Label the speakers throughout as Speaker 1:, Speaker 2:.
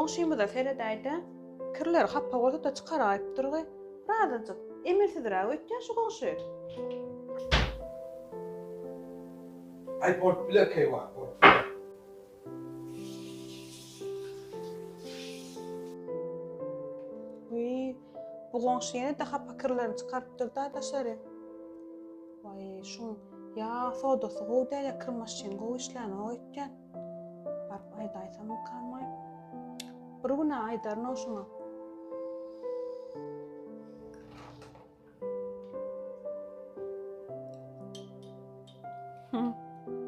Speaker 1: Goňşymyza seredäýdä. Kirleri hapa bolsa-da çykaraýypdyr-oý. Birazajyk emelsizräk öýtýän şu goňşy.
Speaker 2: Aý bolup biler keýwan, bolup biler.
Speaker 1: Wiý, bu goňşy ýene-de hapa kirlerini çykarypdyr-da daşary. Waý, şuň ýa sodasy gowy däl, ýa kir maşyny gowy işlänok öýtýän. Baryp aýdaýsammykan-maý? Bir gün-ä aýdaryn-ow şuňa.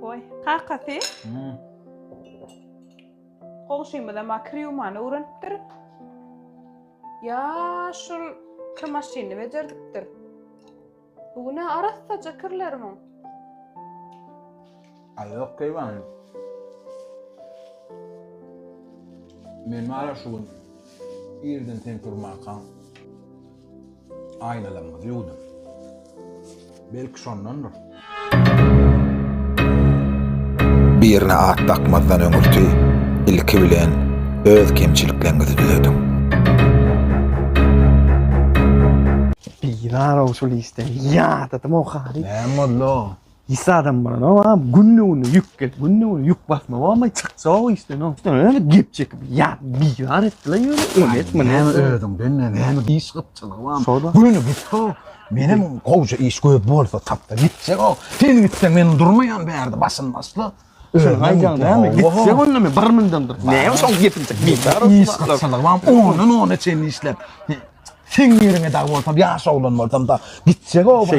Speaker 1: Oý, kakasy. Goňşymyzam a kir ýuwmany öwrenipdir. Ýa şul kir maşynyny bejerdipdir. Bu gün-ä arassaja kirlerimiň.
Speaker 2: Aý ýok keýwany. Men bar şu gün irden sen turmankaň aýnalarymyzy ýuwdum. Belki şondandyr.
Speaker 3: Birine at dakmazdan öňürti, ilki bilen öz kemçilikleriňizi düzediň.
Speaker 4: Bizar-ow şul işden. Ýadadym-ow hany.
Speaker 2: Näme boldy-ow?
Speaker 4: Hiç adam bolanok a günde-günde ýük gelip, günde-günde ýük basma bolmaý çykjak işden o. Ýöne gep çekip ýat bizar etdiler ýöne ony etme
Speaker 2: näme özüňden näme iş gytçylygy barmy?
Speaker 4: Şoda.
Speaker 2: Göni git ho. Menem gowja iş göz bolsa tapsa gitjek o. Sen gitseň men durmaýan bärde başyn başla.
Speaker 4: Özüň aýdýaň näme? Gitjek onda men bir münden dur. Näme şoň gepini çek bizar
Speaker 2: Iş gytçylygy barmy? Ondan ona çenli işläp. Seň ýeriňe dagy bolsam, ýaş oglan bolsam da gitjek o başa.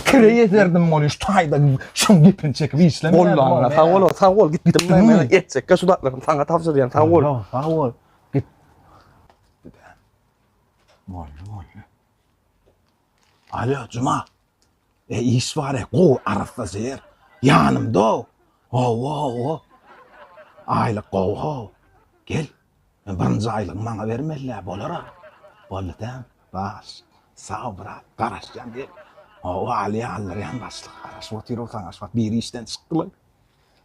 Speaker 2: Kireý ederdim ony şu taýda şoň gepini çekip işlemeýärdim.
Speaker 4: Gollaňa sag bol, sag bol gitdim men men etjekkä şu zatlaryny saňa tabşyrýan sag bol.
Speaker 2: Sag bol. Git. Boldy, boldy. Alo, Juma. E iş bar e, gowy arassa ýer. Ýanymda. Hawa, hawa. Aýlyk gowy, how. Gel. Birinji aýlygyňy maňa bermeli-dä, bolar-a. Boldy däm, baş. Sag brat, garaşýan gel. Hawa, alýa aldyrýan başlyk. Garaşyp otyr-ow saňa şu wagt biri işden çykdy-laý.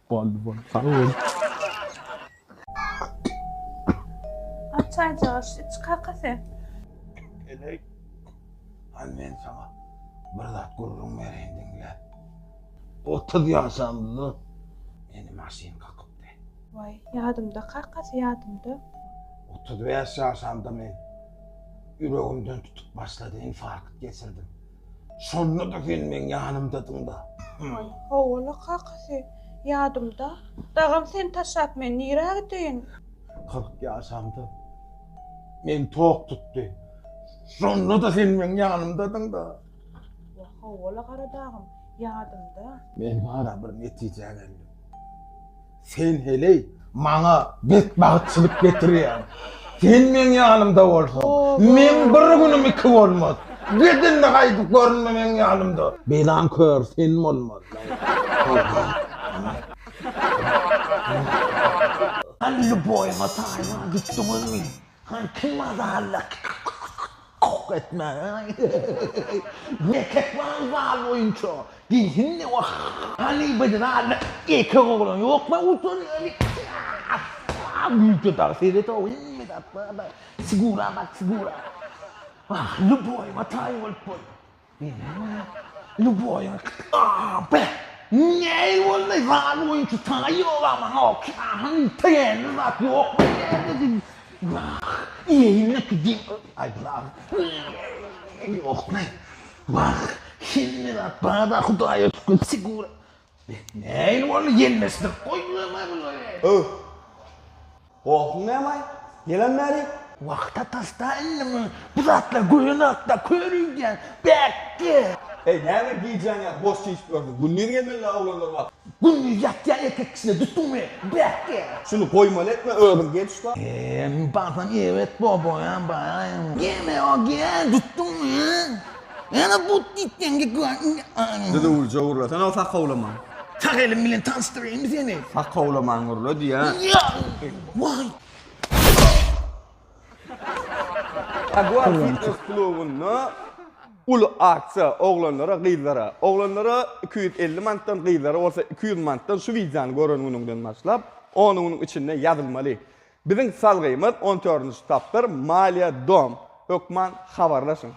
Speaker 2: Boldy, boldy, sag bol.
Speaker 1: Al çaýjagaş iç kakasy.
Speaker 2: Heleý, hany men saňa bir zat gürrüň bereýin diňle. 30 ýaşamda meni maşyn kakypdy.
Speaker 1: Waý, ýadymda kakasy, ýadymda.
Speaker 2: 35 ýaşamda men ýüregimden tutup başlady, infarkt geçirdim. Şonda-da sen meň ýanymdadyň-da.
Speaker 1: Waý, hawa-la kakasy, ýadymda. Dagam seni taşlap men nirä gideýin?
Speaker 2: 40 ýaşamda meni tok tutdy. Şonda-da sen meň ýanymdadyň-da.
Speaker 1: Wah, hawa-la Garadagym, ýadymda.
Speaker 2: Men bara bir netijä geldim. Sen heleý, maňa betbagtçylyk getirýäň. Sen meň ýanymda bolsaň, meň bir günüm iki bolmaz. Gidin-de gaýdyp görünme meň ýanymda. Belaň köri sen bolmaly. Hany lýuboýyňa taýyn gitdiňizmi? Hany kim mazarda kuk etmäge. Erkek bar zal boýunça. Diýsin wah. Hany bir zalda erkek oglan ýokmy utanýan. Güýçli dagy seret-ow hemme zat bar-da. Sigura bak sigura. Wah lýuboýyňa taý bolup bol. Lýuboýyňa be. Näil boldy zal boýunça taý ýok-a maňa hany täze zat ýokmy näme Wah, iýeýin-le gideyim. Aý, wah, ýok-la. Wah, hemme zat bar-da, Hudaýa şükür, sigura. Nähili boldy, ýelmeşdirip goýdular-la bulary.
Speaker 5: Öw! Gorkuň näme-aý? Gelen bäri.
Speaker 2: Wah, tatasda indi muny, bu zatlar görenok-da, kör öýdýän. Bäkge!
Speaker 5: Eý, näme gijäň ýatyp boş çişip ýörsüň? Gündiz gelmeli-dä oglanlar wagt.
Speaker 2: Gündiz ýatýan erkek kişine tutduňmy? Bäkge!
Speaker 5: Şuny goýmaly etme, özüň gel şu
Speaker 2: Eee, barsam erbet boboýam baraýyn. Geme o gel, tutduňmy? Ýene but diýtden
Speaker 5: Düzüwlije gürlesene o sakawlaman.
Speaker 2: Sag elim bilen tanyşdyraýynmy seni?
Speaker 5: Sakawlaman gürle diýýän.
Speaker 2: Waý!
Speaker 5: Jaguar fitness klubynda uly aksiýa oglanlara gyzlara. Oglanlara 250 manatdan gyzlara bolsa 200 manatdan şu wideony gören günüňden başlap 10 günüň içinde ýazylmaly. Biziň salgymyz on dördünji tapgyr Maliýe dom. Hökman habarlaşyň.